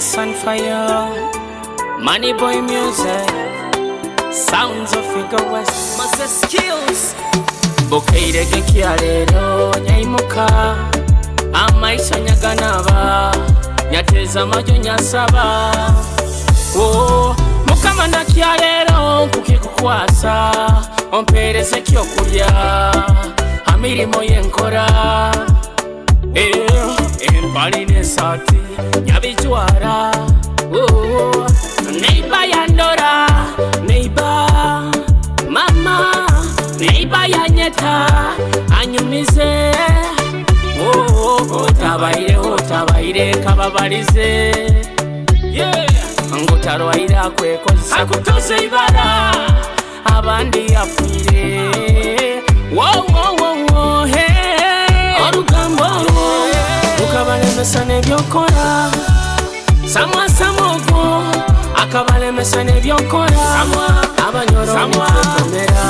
Peace and fire. Money boy music. Sounds of Figo West. Master skills. Bukeire gekya leero nyaimuka amaiso nyaganaba nyateza amajo nyasaba oh, mukama nakya leero nkukikukwasa ompereze ekyokulya amirimo yenkora empali n'esaati nyabijwara oh, neiba yandora neiba mama neiba yanyeta anyumize oh, otabaireho otabaire kababalize yeah. Ngutarwaire akwekozesa akutoza ibara abandi afiire wo, wo, wo, wo, hey. Orugambo olwo lukabalemesa n'ebyokora samwa samwa ogwo akabalemesa n'ebyokora abanyoro nitwetomera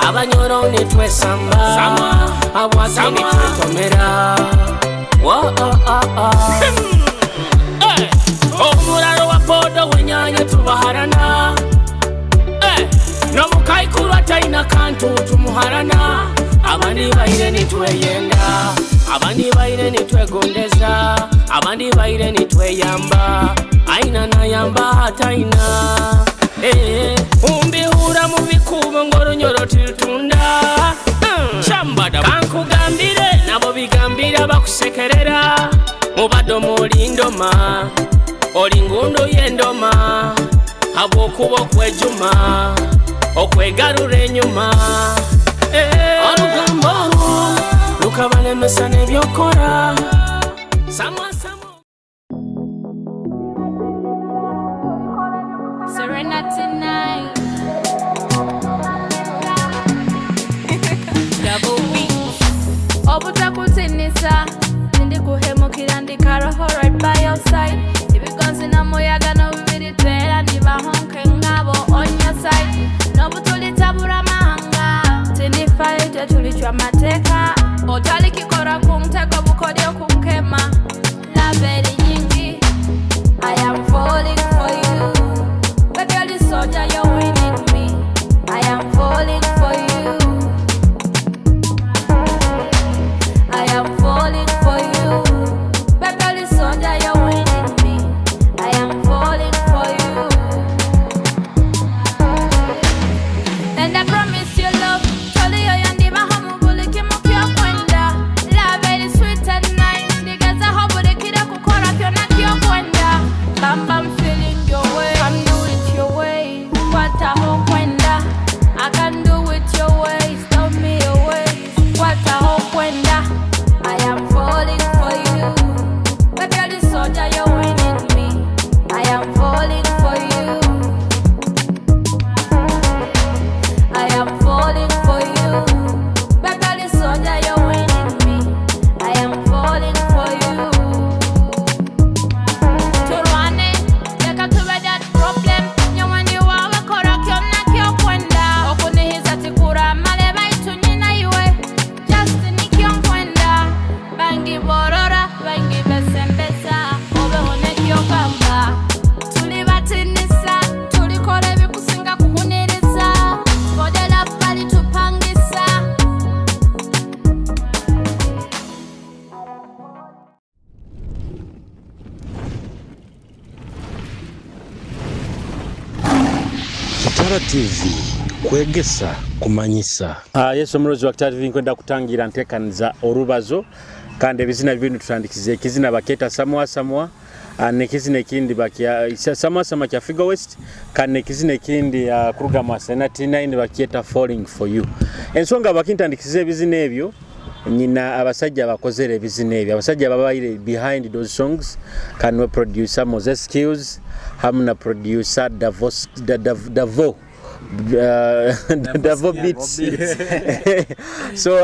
abanyoro nitwesamba abwake nitwetomera Wo, oh, oh, oh. Hey! Omuraro wa bodo wenyanya tubaharana hey! N'omukaikuru ataina kantu tumuharana abandi baire nitweyenda abandi baire nitwegondeza abandi baire nitweyamba aina nayamba ataina hey. Umbihura mu bikubo ng'orunyoro tirutunda shambada kankugambire nabo bigambira bakusekerera mubadoma olindoma oli ngundu y'endoma habwokuba okwejuma okwegarura enyuma olugambo olwo lukabalemesa n'ebyokora samwa samwa Serena tonight. Double B. Obutakutinisa ndikuhemukira ndikaroho right by your side ebigonzi n'omuyaga n'obibiritera nibahonke ngabo on your side n'obutulitabura mahanga tinifayo tetulicwa mateeka otalikikora ku ntego bukodyo kunkema love eri nyingi. I am falling for you. Baby, you're the soldier, you're winning me. I am falling for you. I am falling for you. Baby, you're the soldier, you're winning me. I am falling for you. And I promise you love. Toliyo yandibaho mu buli kimu ky'okwenda. Love eri sweet and nice. Ndigezaho buli kiro kukora kyonna ky'okwenda. Bam bam feeling your way. Can do it your way. Kwataho kwenda. I can do it your way. Tell me your ways. Kwataho kwenda. I am falling for you. Baby, you're the soldier, you're winning me. I am falling for you. I am falling for you. Baby, you're the soldier, you're winning me. I am falling for you. Turwane, leka tube that problem. Nyowe ndi wawe kora kyonna kyokwenda. Okunihiza tikuramale baitu nyina iwe. Just nikyo nkwenda. Bangi borora, bangi besembeza. Obeho nekyogamba. Tuli batinisa, tulikora ebikusinga kuhuniriza. For the love balitupangisa. Kitara TV kwegesa kumanyisa. Yesu omurozi wa Kitara TV nkwenda kutangira ntekaniza orubazo kandi ebizina bibiri tutandikize ekizina baketa samwa samwa nekizina ekindi bakia samwa samwa kya Figo West kandi nekizina ekindi kuruga mu Senate 9 bakieta Falling for You. Ensonga bakintandikize ebizina ebyo nyina abasajja bakozere ebizina ebyo abasajja babaire behind those songs kanwe producer Moses Skills hamu na producer Davos Davo Davo Beats. So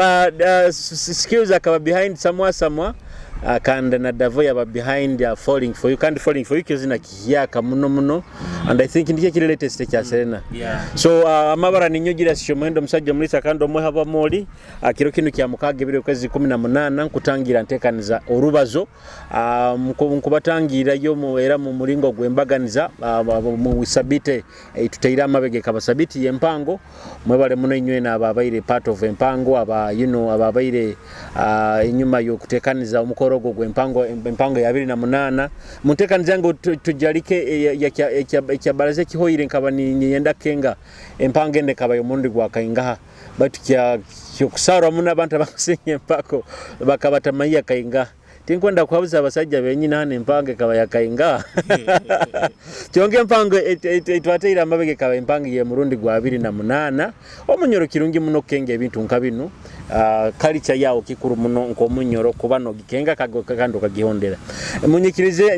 Skills akaba behind samwa samwa Kandi na Davo yaba behind Falling For You, kandi Falling For You kizina kihyaka muno muno, and I think nikyo kiri latest ekya Serena. So amabara ninyogira sisho muhendo omusajja omulisa kandi omwe habamoli. Kiro kinu kya mukaaga ebiro kwezi 18 nkutangira ntekaniza orubazo. Nkubatangirayo era mu muringo gw'embaganiza mu sabite eituteire amabega, ekaba sabiti y'empango. Mwebale muno inywena ababaire part of empango, aba ababaire enyuma y'okutekaniza omukoro ogwo gw'empango, empango ya 28. Muntekaniza yange tujalike ekya baraza ekihoire, nkaba ninyenda kenga empango ende ekaba y'omurundi gwa kaingaha, baitu kyokusarwa muno abantu abakusinga empako bakaba batamanya kaingaha. Tinkwenda kuhabuza abasajja benyini hano, empango ekaba yakaingaha. Kyonka empango etwateire amabega ekaba empango y'omurundi gwa 28. Omunyoro kirungi muno kukenga ebintu nka binu. Culture yawo kikuru muno nk'omunyoro kuba nogikenga kandi okagihondera. Munyikirize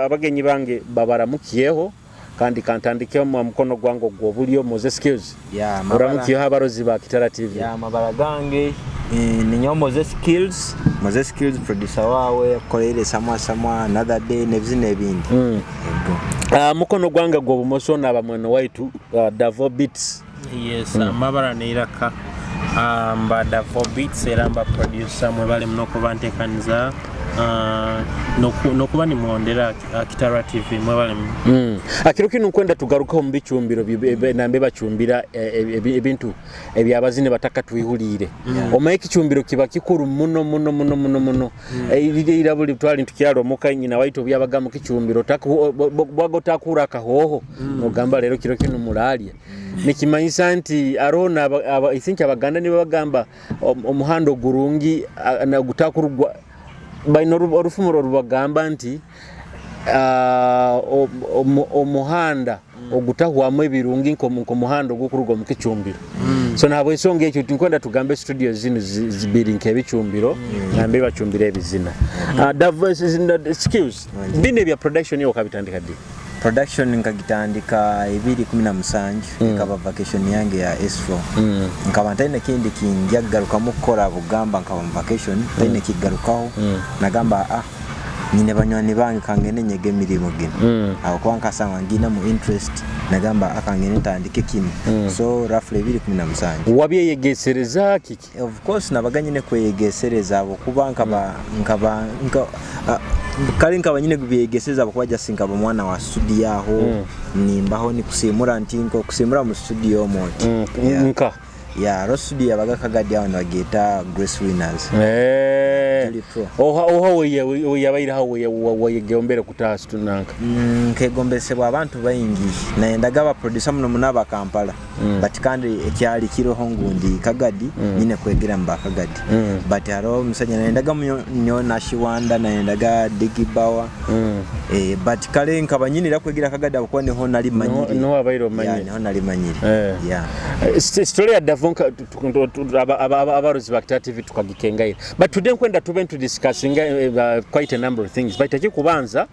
abagenyi bange babaramukiyeho, kandi kantandikeho mu mukono gwange ogw'obulyo, Moses Skills. Ya, amabara, Oramukiyeho abarozi ba Kitara TV. Ya, amabara gange ninyo Moses Skills, Moses Skills, producer wawe akoreire Samwa Samwa, Another Day n'ebizina ebindi. Yego. Mukono gwange gw'obumoso naba mwene waitu, Davo Beats. Yes, amabara neiraka mba Davo Beats era mba producer. Mwebale muno kuba ntekaniza nokuba nimwondera Kitara TV. Mwebale muno. Akiro kinu nkwenda tugarukaho mu bicumbiro nambe bacumbira ebintu ebyabazine bataka twihuliire. Omaye ekicumbiro kiba kikuru muno muno muno muno muno. Ira buli twali ntukyalo omuka, nyina waitu obyabaga mu kicumbiro, bwaga otakura akahoho, nogamba leero kiro kinu muralya. Nikimanyisa nti aroho I think Abaganda nibo bagamba omuhanda ogurungi gutakurugwa baina orufumuro rubagamba nti omuhanda ogutahwamu ebirungi nk'omuhanda ogukuruga omu kicumbiro. So nahabwensonga ekyo tinkwenda tugambe studio zinu zibiri nk'ebicumbiro nambe bacumbira ebizina. Skills, bino ebya production yo okabitandika ddi? Production nkagitandika 2017, ekaba vacation yange ya S4. Nkaba ntaine kindi kinjya kugarukamu kukora bugamba nkaba mu vacation ntaine kigarukaho. Nagamba, ah, nyine banywani bange, kangende nyege emirimu gino, aho kuba nkasanga nginamu interest. Nagamba akangende ntandike kino. So roughly 2017. Wabyeyegesereza kiki? Of course nabaga nyine kweyegesereza abo kuba nkaba kale nkaba nyine kubyegeseza abo kuba just nkaba mwana wa studio aho nimbaho nikusimura nti nko kusimura mu studio moti. Yeah. Nka Ya, ro studio yabaga Kagadi aho bageta Grace Winners. Julie Pro. Oha oye yabaire wayegombere kutaha nanka? Nkegombesebwa abantu baingi, nayendaga aba producer muno muno aba Kampala, but kandi ekyali kiroho ngundi Kagadi nyine kwegera mu Bakagadi. But hariho omusajja nayendaga nyo Nashiwanda, nayendaga Digi Bawa. But kale nkaba nyinira kwegera Kagadi abakuba niho nali manyire. Niho wabaire omanyire. Yeah, niho nali manyire. Yeah. Story ya Davonka abarozi ba Kitara TV tukagikengaira, but today nkwenda tube discussing quite a number of things, but ekikubanza,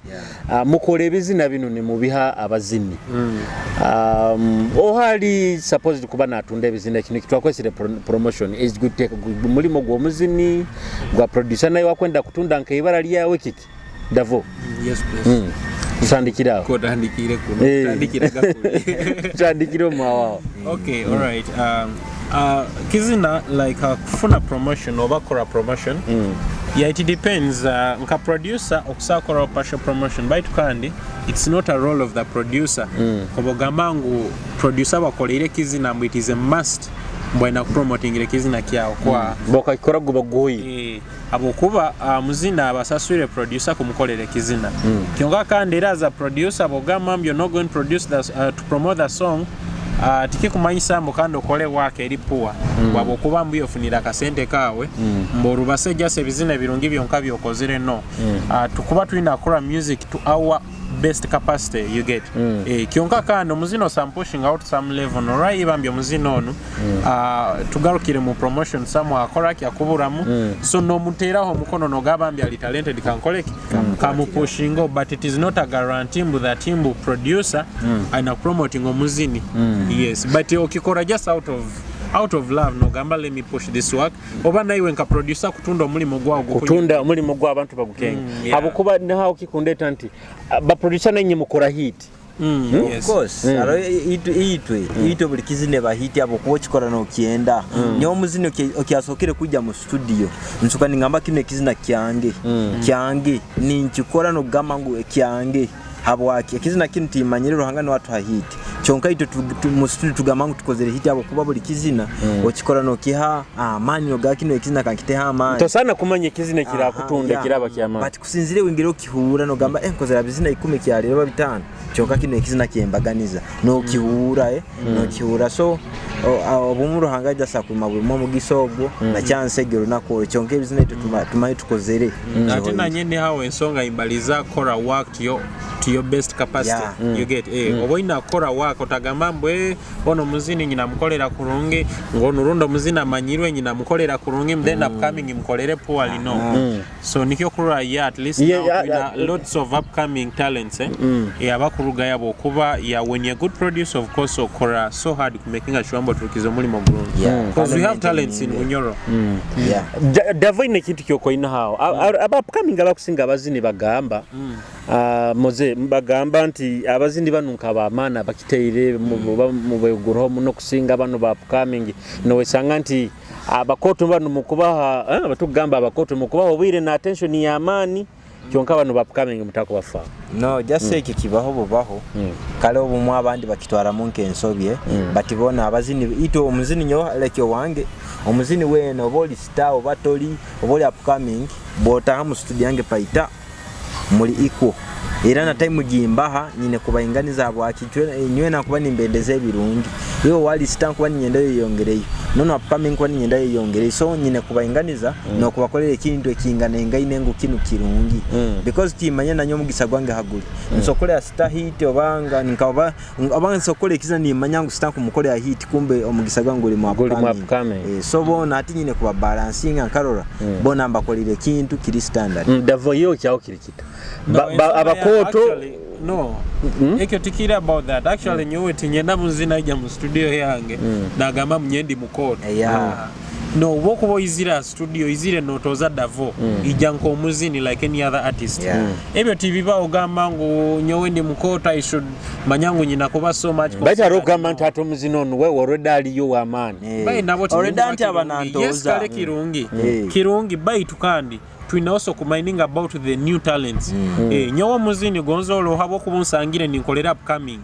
mukora ebizina bino ne mubiha abazini. Ohali supposed kuba natunda ebizina kino kitwakwesere promotion is good take mulimo gw'omuzini gwa producer naye wakwenda kutunda nkaibara lyawe kiki, Davo? Yes, please. Tutandikire awo. Kotandikire kuno? Tutandikire gakuli. Tutandikire omwawawo. Okay, all right. Kizina like kufuna promotion oba kora promotion, yeah, it depends. Nka producer okusobola kola partial promotion, baitu kandi it's not a role of the producer. Koba ogamba ngu producer bakoleire kizina mbu it is a must mbu alina kupromotingira ekizina kyawo kwa Bokakikora guba guyi. Habwokuba muzina abasaswire producer kumukolera ekizina. Kyonka kandi era as a producer bwogamba mbu you're not going to produce to promote the song, tikikumanyisa mbu kandi okole work eri poor. Bwabwokuba mbu yofunira akasente kaawe mbu orubase just ebizina ebirungi byonka byokozere, no. Tukuba tulina kukora music to our best capacity, you get? Kyonka kandi omuzina osam pushing out some level noraiba mbi omuzina onu tugarukire mu promotion samwe akoraki akuburamu. So nomuteeraho omukono nogamba mbi ali talented, kankoleki kamupushingo, but it is not a guarantee mbu that mbu producer alina promoting omuzini. Yes, but okikora just out of Out of love nogamba, "Let me push this work," oba naiwe nka producer kutunda omulimu gwawo. Kutunda omulimu gw'abantu bagukenga. Habwokuba nahawo kikundeeta nti baproducer nenye mukora hit. Of course, aro itwe buli kizine bahiti abo kuba okikora nokyenda. Nyowe omuzini okyasookere kujja mu studio, nsuka ningamba, "Kino ekizina kyange, kyange ninkikora," nokugamba ngu ekyange. Habwaki ekizina kinu timanyire, Ruhanga niwe atuha hit. Kyonka itwe mu studio tugamba ngu tukozere hit, abo kuba buli kizina okikora nokiha amaani, nogaa kino ekizina kankiteho amaani. Tosaana kumanya ekizina ekirakutunda ekiraba kyamaani. But kusinzire wingire okihuura nogamba, "Eh, nkozera bizina 10 kyaleero oba 5, kyonka kino ekizina kyembaganiza," nokihuura, eh, nokihuura. So obumu Ruhanga ajja sakwima burimu omugisa ogwo nakyansege olunaku olwo, kyonka ebizina itwe tumanyi tukozere. Ate nanye hawo ensonga imbaliza kora work to your best capacity. You get, eh, oba oyina kukora work, otagamba mbu, "Eh, ono muzini nyina mukolera kurungi, ngono rundi omuzini amanyirwe nyina mukolera kurungi, then upcoming mukolere poorly." No. So nikyo kurora, yeah, at least now tulina lots of upcoming talents, eh, yeah, abakuruga yabo okuba, yeah, when you're a good producer, of course okora so hard kumakinga sure mbu oturukiza omulimu gulungi, because we have talents in Bunyoro. Davo, ine ekintu kyokoina hawo. Aba upcoming abakusinga abazini bagamba, moze bagamba nti abazini bano nkabamaani bakiteire mubeguraho muno kusinga bano ba upcoming. Nowesanga nti abakoto bano mukubaha, batugamba abakoto mukubaha obwire na attention y'amaani, kyonka bano ba upcoming mutakubafa. No, just ekyo kibaho bubaho. Kale obumu abandi bakitwaramu nk'ensobye, but bona abazini itwe omuzini nyo like owange omuzini wena, oba oli star oba toli, oba oli upcoming, bwotaha mu studio yange paita muli equal, era na time gimbaha nyine kubainganiza. Habwaki? Nywena nkuba nimbendeza ebirungi. Iwe wali star, nkuba ninyenda yeyongereyo, nono upcoming nkuba ninyenda yeyongereyo, so nyine kubainganiza nokubakolera ekintu ekinganaingaine ngu kinu kirungi, because timanye nanye omugisa gwange haguli nsokolera star hit, obanga nkaba oba nsokola ekiza nimanya ngu star nkumukolera hit, kumbe omugisa gwange guli mu Guli mu upcoming. Upcoming. Eh, so bona ati nyine kuba balancinga nkarora bona mbakolera ekintu kiri standard. Davo, yo kyawo kiri kita. No, Abakoto actually, no, ekyo tikiri about that. Actually, nyowe tinyenda muzina ijja mu studio yange nagamba munyendi mukoto. No, oba okuba oyizira studio, oyizire notoza Davo, ijja nk'omuzini like any other artist. Ebyo tibiba ogamba ngu nyowe ndi mukoto, I should manya ngu nyina kuba so much. Baitu ari okugamba nti ate omuzini ono we already aliyo w'amaani. Eh. Bayi nabo Already anti kirungi. abanantooza. Yes, kale kirungi, kirungi, baitu kandi tulina also kuminding about the new talents. Eh, nyowe omuzini gonza olwo habwokuba onsangire ninkolera upcoming,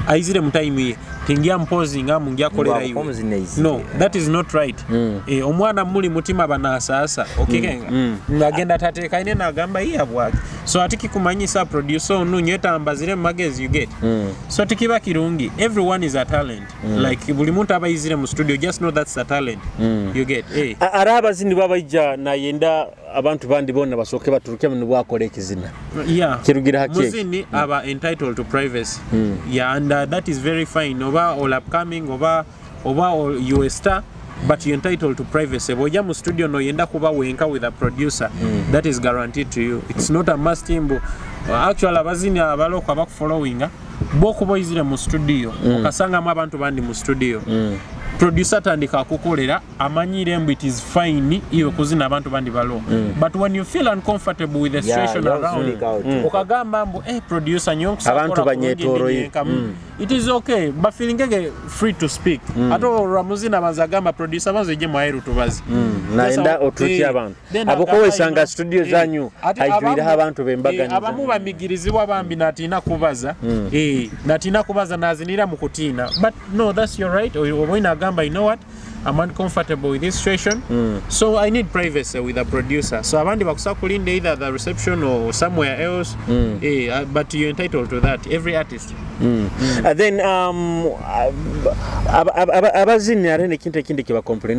aizire mu time ye, tingya mpozinga mungyakolera Ngwako iwe. omuzini aizire. No, that is not right. Eh, omwana muli mutima banasaasa okikenga ngagenda tateekaine nagamba iya bwaki. So ati kikumanyisa producer onu nyetambazire mu magezi, you get? So tikiba kirungi. Everyone is a talent. Like buli muntu aba ayizire mu studio, just know that's a talent, you get, eh. Ari abazini babaija nayenda abantu bandi bona basooke baturuke nibwakola ekizina. Kirugira haki eki? Muzini aba entitled to privacy, yeah, and that is very fine, oba all upcoming oba all you a star, but you're entitled to privacy. Bwojja mu studio noyenda kuba wenka with a producer, that is guaranteed to you. It's not a must mbu actually abazini abaloko abakufollowinga bokuba oyizire mu studio okasangamu abantu bandi mu studio, producer atandika akukolera amanyire mbu it is fine iwe kuzina abantu bandi balo. But when you feel uncomfortable with the Yeah, situation you have to around, speak out. okagamba mbu, "Eh, producer, nyo nkusaba Abantu kukola kulungi, banyetooroye." ndi nyenka." It is okay, bafeelingege free to speak. Ate olwa banza agamba producer banza ejje mwaheru tubazi. Nayenda oturuki abantu. Then Abo agamba kowesanga studio zanyu ate haijwireho abantu bembaganiza. Abamu bamigirizibwa bambi natiina kubaza, natiina kubaza, nazinira mu kutiina. But no, that's your right. Oba oyina agamba, "You know what, I'm uncomfortable with this situation, so I need privacy with the producer." So abandi bakusa kulinda either the reception or somewhere else, but you're entitled to that, every artist. Then abazini ate nekintu ekindi kibacomplain,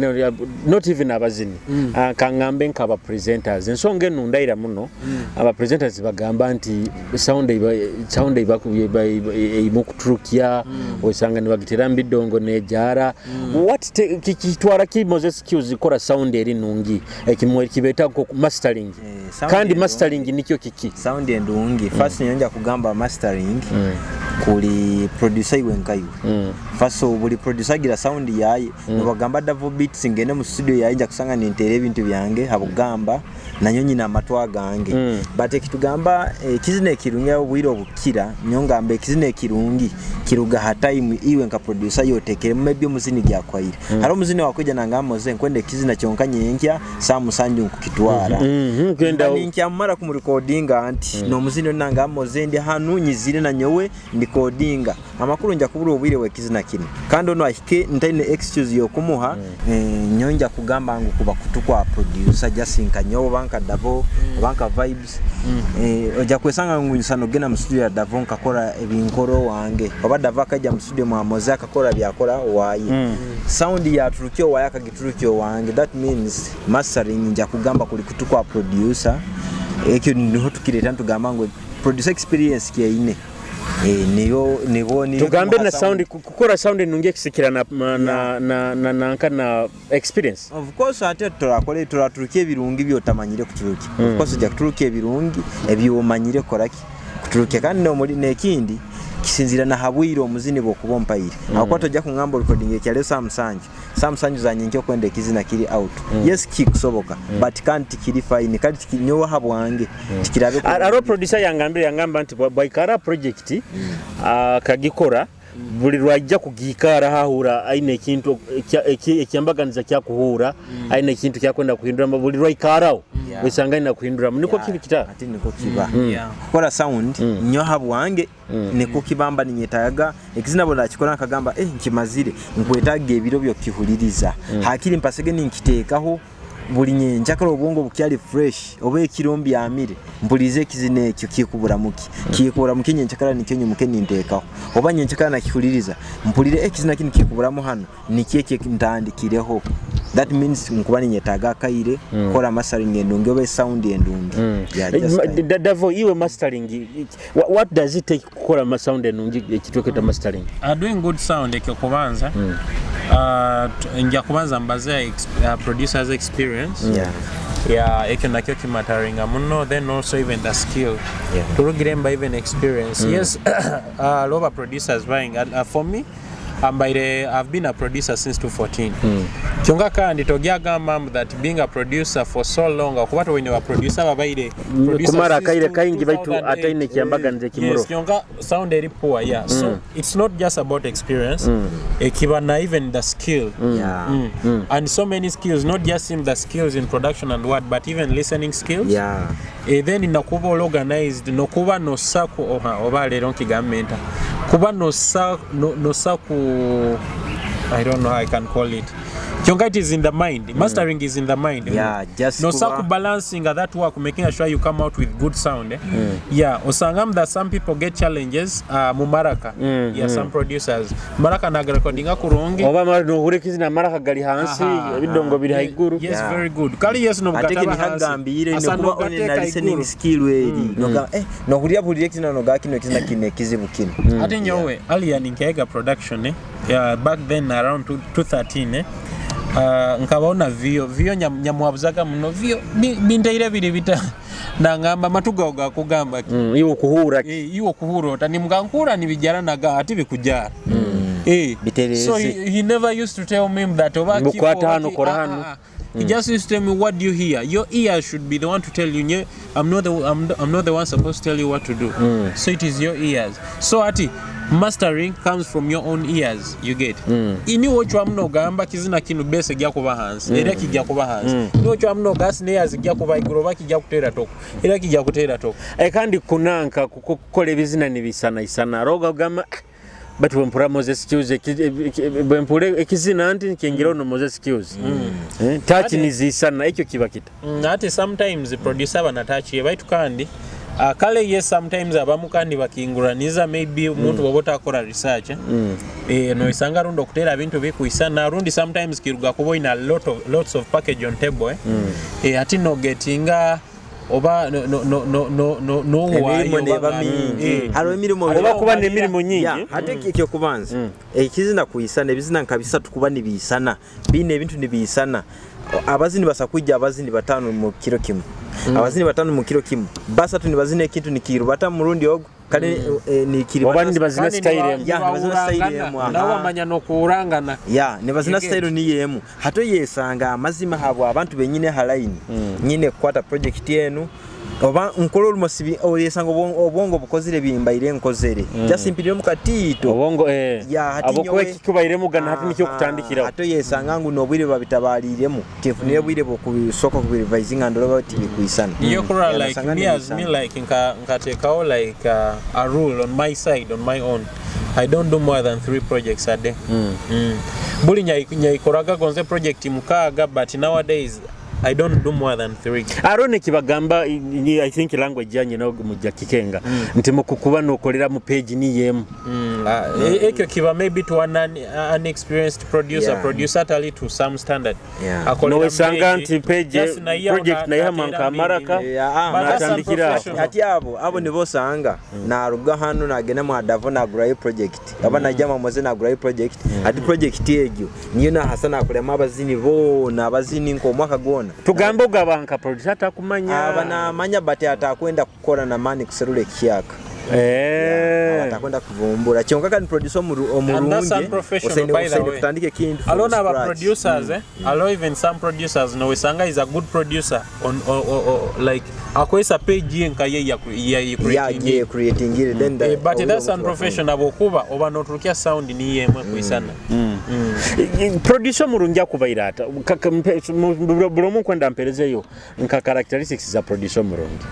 not even abazini, kaŋŋambe nkaba presenters, ensonga eno ndayira muno. Aba presenters bagamba nti sound eimu kuturukya, osanga nibagitera mbidongo nejara. What kitwara ki Moses Qs kora sound eri nungi ekimwe kibeta nko mastering? Eh, sound kandi endungi. Mastering nikyo kiki? Sound endungi, first nyonja kugamba mastering. Kuli producer iwe nkaiwe. First of buli producer agira sound yaye. Nibagamba Davo Beats, ngende mu studio yaye, nja kusanga nintera ebintu byange habugamba nanyo nyina amatwa gange. But ekitugamba ekizina ekirungi aho obwire obukira nyo ngamba ekizina ekirungi kiruga ha time iwe nka producer yotekeremu maybe omuzini gyakwaire. Hari omuzini wakwija nangamba, "Moze, nkwenda ekizina kyonka nyenkya saa 7 nkukitwara." Kwenda Ninkyamara kumurecordinga nti nomuzini onanga, "Moze, ndi hanu nyizire na nyowe ndikodinga amakuru, nja kubura obwire bwekizina kino," kandi ono ahike ntaine excuse yokumuha. Nyo nja kugamba ngu kuba kutu kwa producer, just nka nyowe oba nka Davo oba nka Vibes, ojja kwesanga ngu nsano genda mu studio ya Davo nkakora ebinkoro wange, oba Davo akajja mu studio mwa Moze akakora byakora waye, sound yaturukia owaye akagiturukia owange. That means mastering nja kugamba kuli kutu kwa producer. Ekyo niho tukireta ntugamba ngu producer experience kyeine, niyo nibo niyo Tugambe kumuha na sound, kukora sound enungi ekisikira na na na na na nanka na experience. Of course, ate turakora turaturukia ebirungi byotamanyire kuturukia. Of course ojja kuturukia ebirungi ebyomanyire kukoraki kuturukia. Kandi nomuri nekindi kisinzira na habwire omuzini bwokuba ompaire, aho tojja kungamba recording ekyaleo saa 7, saa 7 za nyenkya okwenda ekizina kiri out. Yes, kikusoboka, but kandi tikiri fine, kandi nyowe habwange tikirabe. Aro producer yangambire, yangamba nti bwaikara project akagikora, buli lwajja kugiikara hahura aine ekintu ekyambaganiza kyakuhura, aine ekintu kyakwenda kuhinduramu buli lwaikaraho, wesanga aine kuhinduramu niko Yeah, kiri kita. Ate niko kiba kukora sound, nyo habwange niko kibamba ninyetaga ekizina bo nakikora nkagamba, "Eh, nkimazire," nkwetaga ebiro byokihuliriza, hakiri mpasege ninkiteekaho buli nyenjakala obwongo bukyali fresh, oba ekiro mbyamire mpulize ekizina ekyo kikuburamuki, kikuburamuki nyenjakala, nikyo nyimuke ninteekaho, oba nyenjakala nakihuliriza mpulire ekizina kinu kikuburamu hano, nikyo ekyo ntandikireho. That means nkuba ninyetaaga akaire kukora mastering endungi oba sound endungi. Yeah, just time. Davo, iwe mastering, what does it take kukora ma sound enungi ekitweketa mastering? Doing good sound, ekyo kubanza nja kubanza mbaze producers experience. Yeah, ekyo nakyo kimataringa muno, then also even the skill. Turugiremba even experience, yes, loba producers buying for me ambaire, I've been a producer since 2014, kyonka kandi togyagamba mbu that being a producer for so long, okuba towine ba producer babaire producer Kumara since akaire kaingi baitu 2008. ataine kyambaganiza ekimuro. Yes, kyonka sound eri poor. Yeah, so it's not just about experience, ekiba na even the skill. And so many skills, not just in the skills in production and what, but even listening skills. Then nakuba all organized, nokuba nosa ku oha, oba leero nkigambe nta kuba nosa no, nosa ku, I don't know how I can call it, kyonka it is in the mind. Mastering is in the mind. Yeah, just nosa kuba ku balancing that work, making sure you come out with good sound, eh? Yeah, osangamu that some people get challenges mu maraka. Yeah, some producers maraka nagarecordinga kurungi. Oba nohura ekizina amaraka gali hansi, ebidongo biri haiguru. Yes. Very good. Kali yes Ate nobugataba hansi. kinihagambire Asa nekuba one na nogateeka listening iguru. skill eri noga nohulira bulira ekizina noga kino ekizina kino ekizibu kino. Ate nyowe earlier ninkaiga production, eh? Yeah, back then around 213, eh? Nkabaona vio vio nyamwabuzaga muno vio binteire biri bita, nangamba matu gawo gakugamba ki? Iwe okuhura. Eh, iwe okuhura ota nimugankura nibijara naga ati bikujara. Bitereze. So he never used to tell me that oba kifo, Mukwata oba hano, kora ah, hano. ah, ah. He just used to tell me, "What do you hear? Your ear should be the one to tell you. Nye, I'm not the one supposed to tell you what to do. So it is your ears." So ati mastering comes from your own ears, you get. Ini wochwa muno ogamba kizina kino bese kijja kuba hansi, era kijja kuba hansi. Ni wochwa muno gasi ne kijja kuba iguru oba kijja kuteera toko, era kijja kuteera toko. Kandi kunanka kukola ebizina nibisanaisana roga ogamba, "Ah, bati bwempura Moses Kiuzi bwempura ekizina nti nkingira ono Moses Kiuzi." Taki nizisana ekyo kiba kita. Ate sometimes producer banatachiye baitu kandi kale yes, sometimes abamu kandi bakinguraniza maybe omuntu bwoba otakora research, eh? Noisanga rundi okutera bintu bikuisana, rundi sometimes kiruga kuba oyina lots of package on table, eh? Ati nogetinga oba no nowaayo Emirimu oba neba mingi. Hariho emirimu Oba kuba n'emirimu nyingi. Yeah, ate ekyokubanza ekizina kuisana ebizina nka bisatu kuba nibiisana biine ebintu nibiisana, abazini basa kwijja abazini batano mu kiro kimu. Abazini 5 mu kiro kimu, 3 nibazina ekintu nikirubata murundi ogu kale nikiribata. Oba nibazina Kandi style emu. Yeah, nibazina style nibahurangana. emu, aha. Nabo bamanya n'okuhurangana. Ya, nibazina You get. style niyo emu. Hato yesanga amazima habwa abantu benyine halaini nyine kukwata project enu oba nkola olumosi oyesanga obwongo bukozire bimbaire nkozere, just mpirire mu katiito. Obwongo Ya, hati abokuba ekikubairemu gana hati nikyo kutandikiraho. Ate yesanga ngu n'obwire babitabaliremu tinfunire bwire bwokusooka kubirivisinga ndoloba tibikwisana. Niyo kurora Ya, like nasanga me as nibisana. me like nkateekawo like a rule on my side, on my own, I don't do more than 3 projects a day. Buli nyaikoraga gonze project 6, but nowadays I don't do more than 3. Arone kibagamba I think language yanyu no mujja kikenga nti mukukuba nokolera mu page ni yemu. Ekyo kiba maybe to an unexperienced producer, producer atali to some standard. Akolera mu Nowesanga page, nti page just naye project naye nateera hamanka amaraka. mbiri. Yeah, But that's Natandikira aho. unprofessional. Ati abo nibosanga naruga hano nagenda mu Adavo nagurayo project, aba najja mamoze nagurayo project. Ati project egyo niyo nahasa nakurema abazini bona abazini nk'omwaka gwona. Tugambe ogabanka producer atakumanya. Aba namanya but atakwenda kukora na mani kuserula ekyaka. Atakwenda kuvumbura kyonka kandi producer And that's omurungi unprofessional, by the osaine way. kutandika ekintu from Alone aba scratch. producers, alo even some producers no wesanga is a good producer on or like akozesa page ye nka ye ya Yeah, creating. yeah, creating it, then the But obwire that's obutuba unprofessional bwokuba oba noturukia sound niyo emwe kwisana. Producer omurungi akubaire ata buli omu nkwenda mperezeyo nka characteristics za producer omurungi.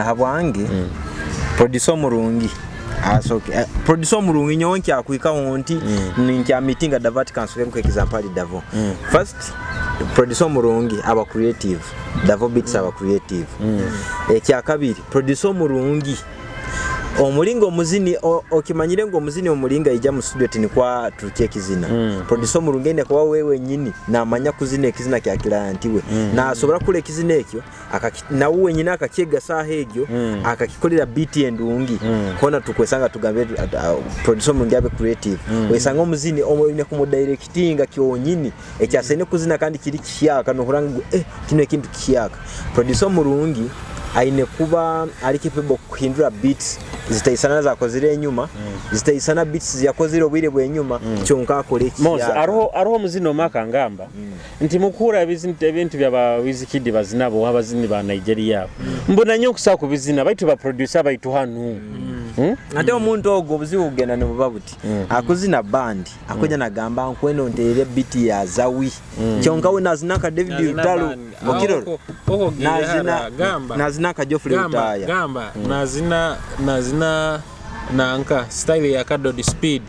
Habwange producer omurungi asoke producer omurungi nyowe nkyakwikaho nti nkya meeting at Davat Council nko example ali Davo. First, producer omurungi aba creative, Davo Beats aba creative. Ekyakabiri, producer omurungi omulinga omuzini okimanyire ngo omuzini omulinga ija mu studio tinikwa turukie ekizina. Producer omurungi ine kuba wewe nyini namanya kuzina ekizina kya client we, nasobora kula ekizina ekyo nawe wenyini akakyega saha egyo akakikolera beat endungi. Kona tukwesanga tugambe producer omurungi abe creative. Wesanga omuzini oine kumudirectinga kyonyini ekyasene kuzina kandi kiri kihyaka nohuranga ngu kino ekintu kihyaka. Producer omurungi aine kuba ari capable kuhindura beats zitaisana zakozire enyuma, zitaisana beats yakozire obwire bwenyuma, kyonka akore Moza, ekihyaka. aroho omuzini omaka ngamba nti mukura ebintu bya ba Wizkid bazinabo abazini ba Nigeria mbona nyo kusaba kubizina baitu ba producer baitu hanu. Ate omuntu ogwo obuzibu bugenda ne buba buti akuzina band akujja nagamba nkweno nterere beat ya Zawi, kyonka we nazina ka David Nazina Lutalo band. okiroro. Oko gihara, gamba. Nazina ka Geoffrey Gamba, Lutaya. gamba nazina nanka style ya Kadodi Speed.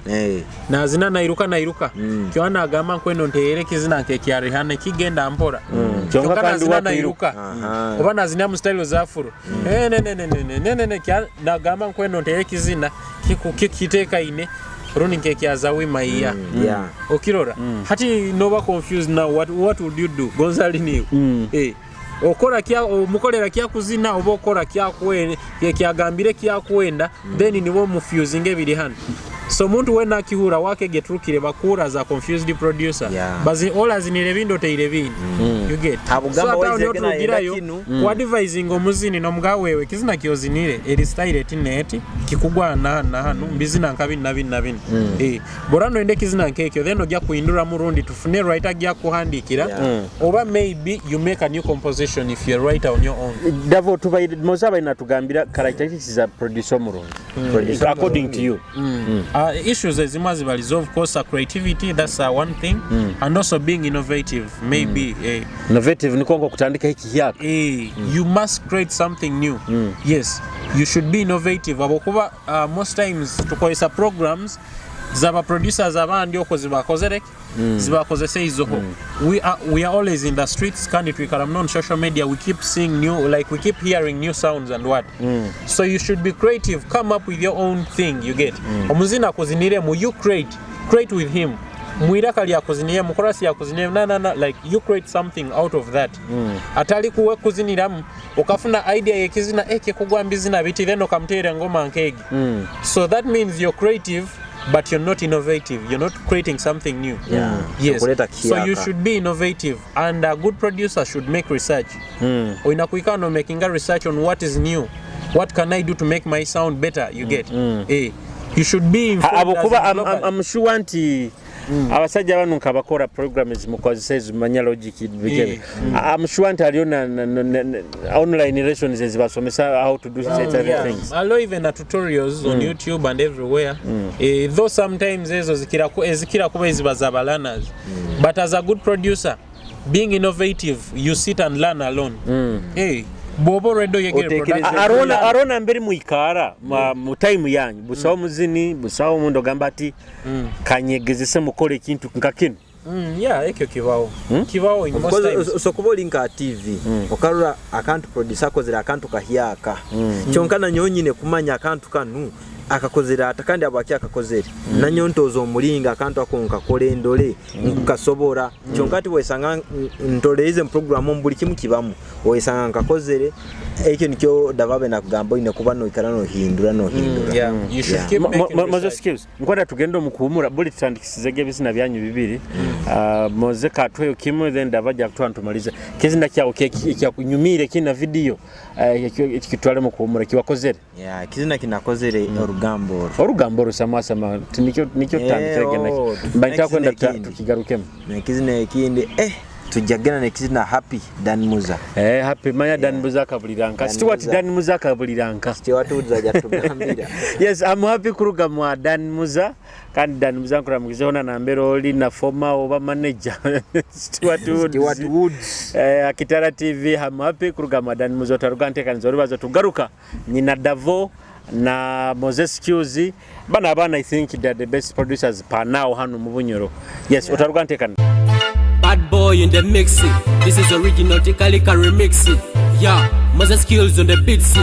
Nazina nairuka. Kyona agamba nkweno nterere kizina nke kya Rihanna kigenda mpora. Kyonka Kyonka kandi nazina wakwiruka. nairuka. Oba nazina mu style za afro. Ne ne ne ne ne ne ne kya nagamba nkweno nterere kizina kiteeka ine rundi nke kya Zawi Maiya. Okirora. Hati noba confused now, what would you do? Gonzali niwe. Okora kya omukolera kya kuzina oba okora kya kwenda kyagambire kya kwenda, then niwo mufusing ebiri hano. So omuntu wena akihura wake geturukire bakura za confused producer. Bazi all zinire bindo teire bindi. You get. Abugamba So ata waize onyo gena yenda turugirayo, kinu. ku advising omuzini nomuga wewe kizina kyozinire eri style eti neti kikugwa na hanu mbizina nkabi na bini na bini. Borano ende kizina nkekyo then ojja kuhindura murundi tufune writer ajja kuhandikira. Oba maybe you make a new composition if you're writer on your own. Davo tubaire Moza baina tugambira characteristics za producer omurungi. Producer According to you. Issues ezimu zibalizo, of course, creativity, that's one thing. And also being innovative maybe. Innovative niko nko kutandika hiki hyaka. You must create something new. Yes, you should be innovative. Abokuba most times tukozesa programs zaba producers abandi oko zibakozere zibakozese izoho. We are always in the streets kandi twikara muno on social media, we keep seeing new, like we keep hearing new sounds and what. So you should be creative, come up with your own thing, you get. Omuzina akuziniremu, you create with him. Mwiraka lyakuzinire, mukorasi yakuzinire, na, na, na, like you create something out of that. Atali kuwe kuziniramu, okafuna idea yekizina, kikugwa mbizina biti, then okamteera ngoma nkegi. So that means you're creative, But you're not innovative. You're not creating something new. Yes. Okuleta So you kihyaka. should be innovative, and a good producer should make research. Oyina kuikana no making a research on what is new. What can I do to make my sound better? You get. Eh, you should be informed Abo as kuba in I'm, global. I'm sure nti abasajja bano nkabakora programs mukozesa ezimanya logic bikebe. I'm sure nti aliyo na online lessons ezibasomesa how to do certain things. Allow even na tutorials on YouTube and everywhere. Eh, though sometimes ezo ezikira kuba eziba za learners. But as a good producer, being innovative, you sit and learn alone. Eh, bw'oba already oyegere Otekereza- production. Arona mbere muikara mu time yanyu busawo muzini, busawo omundu ogamba ati kanyegezese mukole ekintu nka kino. Yeah, ekyo kibawo. Kibawo in most Because times. Osokuba oli nka TV, okarora akantu producer akozere akantu kahyaka, kyonka nanyowe nyine kumanya akantu kanu akakozere ata kandi abaki akakozere. Nanyowe ntooza omulinga akantu ako nkakora endole nkasobora. Kyonka ati wesanga ntoleize mu program omu buli kimu kibamu, wesanga nkakozere ekyo. Nikyo davabe nakugamba, oyine kuba noikara nohindura nohindura. Yeah, you should keep making Moze research. Skills, nkwenda tugende omukuhumura buli tutandikisizege ebizina byanyu bibiri. Ah, Moze katweyo kimwe, then ndavaja kutwa ntumalize kizina kyawe kyakunyumire kina video, kitwale mu kuhumura kiwakozere. Yeah, kizina kinakozere orugambo orwo. Orugambo rusamwasama nikyo Eh, tutandikirege nakyo. oh, Mba ntakwenda nekizina ekindi. tukigarukemu. Nekizina ekindi, eh, tujja nekizina Happy Dan Muza. Eh, Happy manya Dan Muza akabuliranka. Dan Stuart Muza. Dan Muza akabuliranka. Stewart ajatugambira. Yes, I'm happy kuruga mwa Dan Muza, kandi Dan Muza nkuramukizeho na nambere oli na former oba manager Stuart Woods. Stewart Woods. Eh, Akitara TV, I'm happy kuruga mwa Dan Muza. Otaruga ntekaniza orubazo tugaruka nyina Davo na Moses Qs bana abaana. I think they are the best producers per now hano mu Bunyoro. Yes, otaruga ntekaniza. Bad boy in the mix. This is original Tikalika remix. Yeah, Moses Skills on the beats.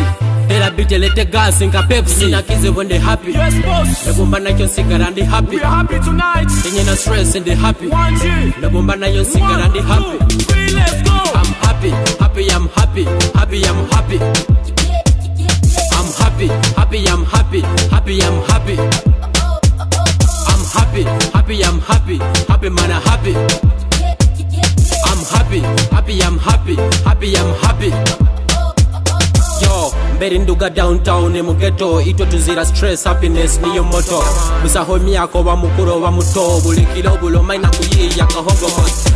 Tera beat lete gas nka Pepsi. Nina kizibu ndi happy. Yes, boss. Nebumba nakyo nsigala ndi happy. We are happy tonight. Tenyina stress ndi happy. One G. Nebumba nayo nsigala ndi happy. Two, three, let's go. I'm happy, happy, I'm happy, happy, I'm happy. I'm happy, happy, I'm happy, happy, I'm happy. I'm happy, happy, I'm happy, happy man, I'm happy. I'm happy, happy, I'm happy, happy, I'm happy. Yo, mbere nduga downtown mu ghetto, itwe tuzira stress, happiness niyo motto. Busaho myaka oba mukuru oba muto, buli kiro buloma kuyiya kahogo.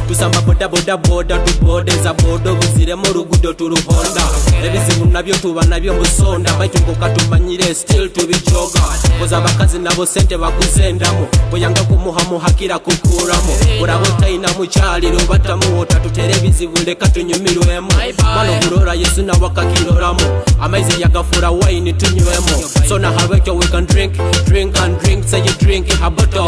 Tusamba boda boda boda tubodeza bodo buziremu olugudo tuluhonda. Ebizibu nabyo tuba nabyo musonda, baitu tumanyire still tubijoga. Koza abakazi nabo sente bakuzendamu, bweyanga kumuha muhakira kukuramu. Uraba otayina mukyaliro batamuwota, tutere ebizibu leka tunyumirwemu. Mwana okulora Yesu nawe akakiroramu, amaizi yagafura wine tunywemu. So nahabwekyo we can drink, drink and drink, say you drink haboto.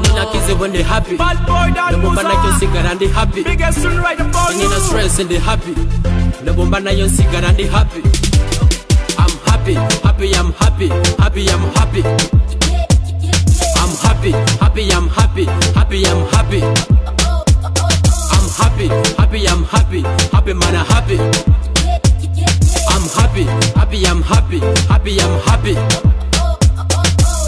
Nina kizibu ndi happy. Bad boy Dan Nebumba nakyo Muza. nsigala ndi happy. Biggest tune right about Nina you. stress ndi happy. Nebumba nayo nsigala ndi happy. I'm happy, happy, I'm happy, happy, I'm happy. I'm happy, happy, I'm happy, happy, I'm happy. I'm happy, happy, I'm happy, happy man, I'm happy. I'm happy, happy, I'm happy, happy, I'm happy.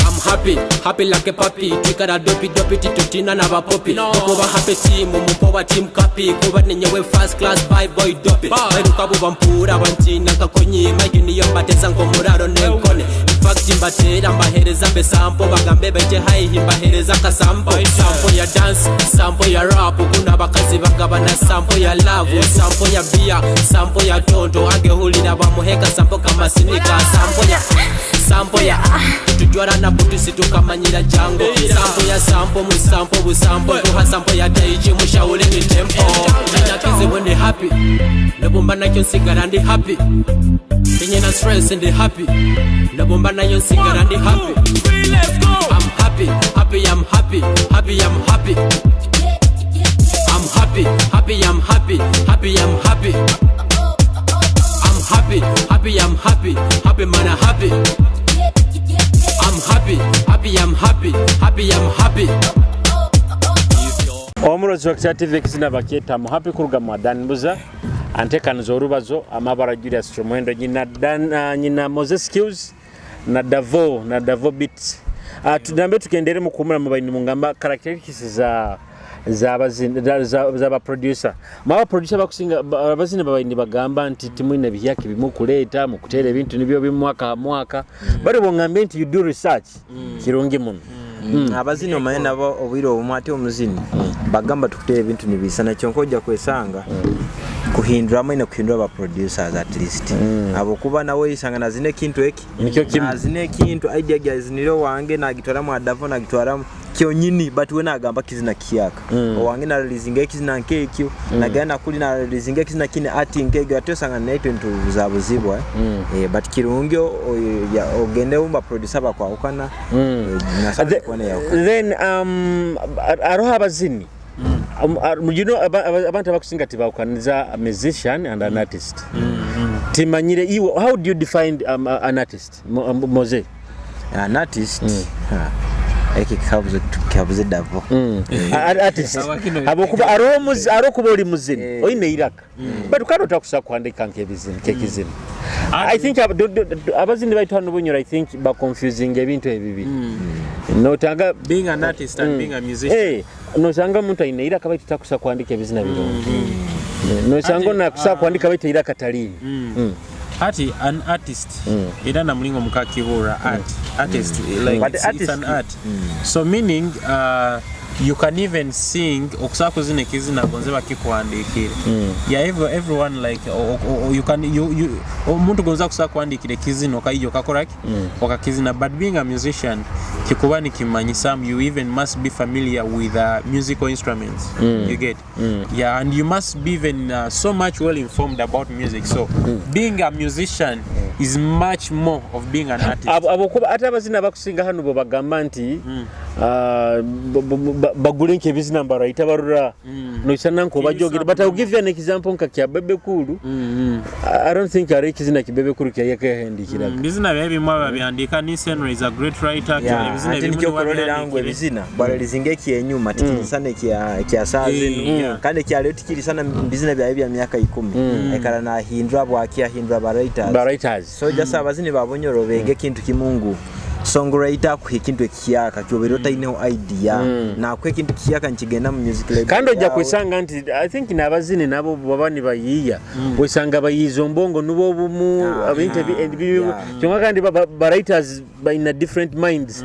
I'm happy, happy like a puppy. Twikara dopi dopi titutina n'abapopi. Okuba happy team, mupowa team kapi. Kuba ninyewe first class bye boy dopi. Bayiruka buba mpura bantina nkakonyi. Mike niyo mbateza nk'omuraro n'enkone. In fact mbatera mbahereza mbesampo bagambe baite haihi mbahereza kasampo. Sampo ya dance, sampo ya rap. Kuna abakazi bagabana sampo ya love, sampo ya beer, sampo ya tonto. Agehulira bamuheka sampo kamasinika. Sampo ya sampo ya tujwara na butusi tukamanyira jango. Sampo ya sampo musampo busampo kuha sampo ya daichi mushaule ni tempo. Nina ndi happy, nebumba nakyo nsigala ndi happy. Tenyina stress ndi happy. Nebumba nayo nsigala ndi happy. Three, let's go. I'm happy, happy, I'm happy, happy, I'm happy. I'm happy, happy, I'm happy, happy, I'm happy. I'm happy, happy, I'm happy, happy man, I'm happy. I'm happy, happy, I'm happy, happy, I'm happy. Omurozi wa Kitara TV, ekizina bakyeta Muhappy kuruga mwa Dan Buza. Antekaniza orubazo amabara Julius Kyomuhendo, nyina Dan, nyina Moses Skills na Davo Beats. Tugambe tugendere mu kuhumura mubaini mungamba characteristics za zaba producer. Mwaba producer bakusinga abazini babaini bagamba nti timwine bihyaka bimukuleeta mukuteera ebintu nibyo bimwaka ha mwaka. Bari bongambe nti you do research kirungi muno. Abazini omanye nabo obwire obumwe ate omuzini bagamba tukutera ebintu nibisana, kyonka ojja kwesanga kuhinduramu ine kuhindura ba producers at least abo kuba nawe oyisanga nazina ekintu eki. Nikyo kimu. Nazina ekintu idea gyazinire owange nagitwaramu adavo nagitwaramu kyonyini, but we nagamba kizina kihyaka. Owange nareleasinga ekizina nkekyo, nagenda nakuli nareleasinga ekizina kine ati nkegyo, ate osanga naitwe ntubuzabuzibwa. But kirungi ogende wumba producer bakwahukana. Nasanga kubona yahukana. Then aroho abazini. You know, abantu abakusinga tibawukaniza a musician and an artist. Timanyire iwe, how do you define an artist, Moze? An artist, ha, eki kikabuze davo. Artist habwokuba aroho aroho kuba oli muzini oine iraka, but kandi otakusobola kuhandika nk'ebizini kekizini. I think abazini baitu hano Bunyoro, I think baconfusing ebintu ebibiri, notanga Being an artist and being a musician. Nosanga omuntu aine iraka baitu takusobola kuhandika ebizina birungi. Nosanga ono akusobola kuhandika baitu iraka taliini. Ati an artist era na mulingo mukakibura art artist, like But it's an artist- art, so meaning you can even sing okusobola kuzina ekizina gonze bakikuwandiikire. Yeah, everyone like you can you omuntu gonza kusobola kuwandiikira ekizina okaijo okakoraki okakizina. But being a musician kikuba nikimanyisa you even must be familiar with musical instruments, you get? Yeah, and you must be even so much well informed about music. So being a musician is much more of being an artist. Abo kuba ate abazina bakusinga hano bo bagamba nti bagule nk'ebizina mbarayita barura noisana nkobajogera, but I'll give you an example nka kya Bebe Cool. I don't think ari ekizina ki Bebe Cool kyayakahandikiraga. Bizina bye bimu ababyandika ni Senra is a great writer. Yeah, ebizina ate ebimu nikyo okurorera ngu niwabyandikire. Ebizina bwarelizinga ekyenyuma tikirisana ekya saa zinu. Kandi ekyaliyo tikirisana bizina byawe bya myaka 10, aikara nahindura bwaki ahindura ba writers. Ba writers. So just abazini ba Bunyoro bege ekintu kimu ngu songwriter akuha ekintu ekiyaka kyobeera otaineho idea, nakuha ekintu kiyaka nikigenda mu music label Kandi ojja yawe. kwesanga nti I think n'abazini nabo baba nibayiiya, wesanga bayiiza ombongo nubo obumu ebintu kyonka kandi ba writers balina different minds.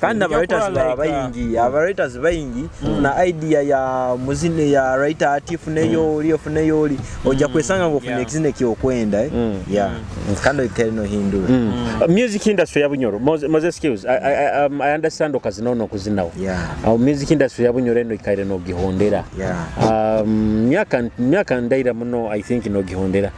Kandi aba writers Nijja baba kuba like, bayingi, aba writers bayingi na idea ya muzini ya writer ati ofuneyo oli, ofuneyo oli, ojja kwesanga nga ofuna ekizina ekyokwenda, eh? Yeah, kandi oikere nohindura. Music industry ya Bunyoro, Moses Skills, I understand okazina nokuzinawo. Music industry ya Bunyoro eno ikaire nogihondera. Myaka ndaira muno, I think nogihondera.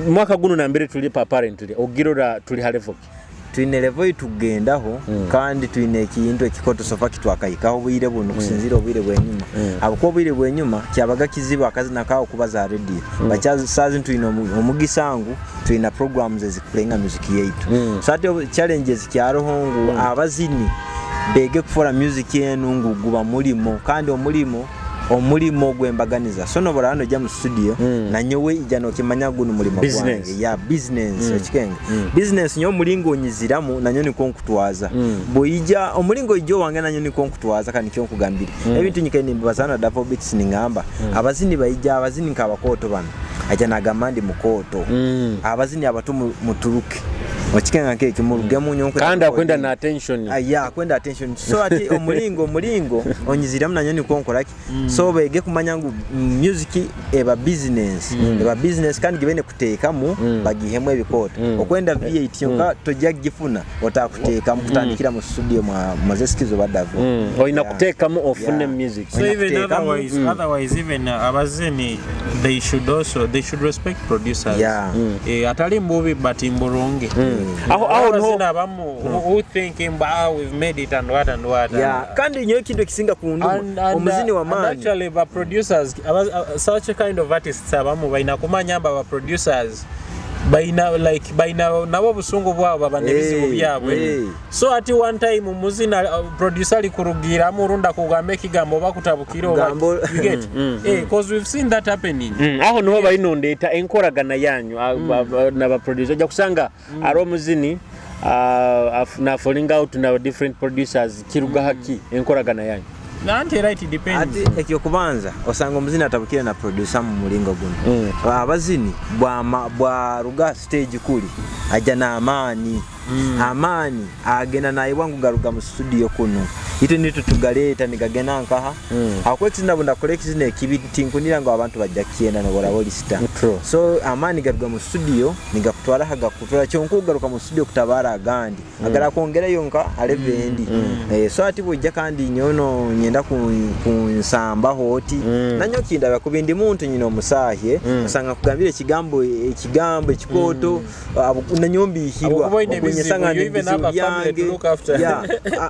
Mwaka guno nambere tuli pa apparently ogirora tuli ha level ki? Twine level itugendaho kandi twine ekintu ekikoto so far kitwakahikaho obwire buno kusinzira obwire bwenyuma, habwokuba obwire bwenyuma kyabaga kizibu akazina kawo kuba za radio, but saazi twine omugisa ngu twina programs ezikulenga music yaitu. So ate challenges kyaroho ngu abazini bege kufora music enu ngu guba mulimo, kandi omulimo gwembaganiza. So nobora hano ojja mu studio nanyowe ija nokimanya guno mulimo Business. gwange ya business. Okikenge business nyo omulingo onyiziramu nanyo niko nkutwaza, bwoija omulingo ijjo wange nanyo niko nkutwaza. Kandi nikyo nkugambire ebintu nyikaine nimbazana Davo Beats, ningamba abazini baija, abazini nk'abakooto bano aja nagamba ndi mukooto, abazini abato muturuke okikenga nkeki murugemu nyo. Kandi akwenda na attention. Ya, akwenda attention. So ati omulingo onyiziramu nanyo niko nkoraki. So bege kumanya ngu music eba business, eba business kandi gibene kuteekamu bagihemu ebikooto. Okwenda V8 yonka tojja gifuna otakuteekamu kutandikira mu studio mwa Moses Kizo Badavo. Olina kuteekamu ofune music. So Olina even kuteekamu. otherwise even abazini they should also they should respect producers. Atali mbubi but mburungi. Aho Abazini abamu who think mbu, ah, we've made it and what and what. Yeah, kandi nyo ekintu ekisinga kunduma omuzini wa And maani actually ba producers such a kind of artists abamu balina kumanya mba ba producers balina like balina nabo obusungu bwabwe baba n'ebizibu byabwe. So ati one time muzina producer alikurugiramu runda kugamba ekigambo oba kutabukira oba you get, 'cause we've seen that happening. Aho niho balinondeeta enkoragana yanyu n'abaproducer, ojja kusanga ari omuzini. Na falling out na different producers kiruga haki enkoragana yanyu? Nanti era it depends. Ati ekyokubanza osanga omuzini atabukire na producer mu mulingo guno. Abazini bwaruga stage kuli ajja n'amaani, amaani agenda nayebwa ngu garuga mu studio kuno, itwe nitwe tugaleeta nigagenda nkaha. Hakuba ekizina bundakora ekizina ekibi, tinkunira ngu abantu bajja kukyenda noboraba oli star. True. So amaani garuga mu studio nigakutwara aha gakutwara, kyonka ogaruka mu studio kutabaara agandi agarakwongerayo nka level endi. So ati bwojja kandi nyono nyenda kunsambaho oti nanyo kindaba kuba ndi muntu nyina omusahye, osanga kugambira ekigambo ekikooto, nanyo mbihirwa. Abukuba oyine ebizibu, Okunyesanga you ndi even bizibu have a family to byange. look after. Yeah,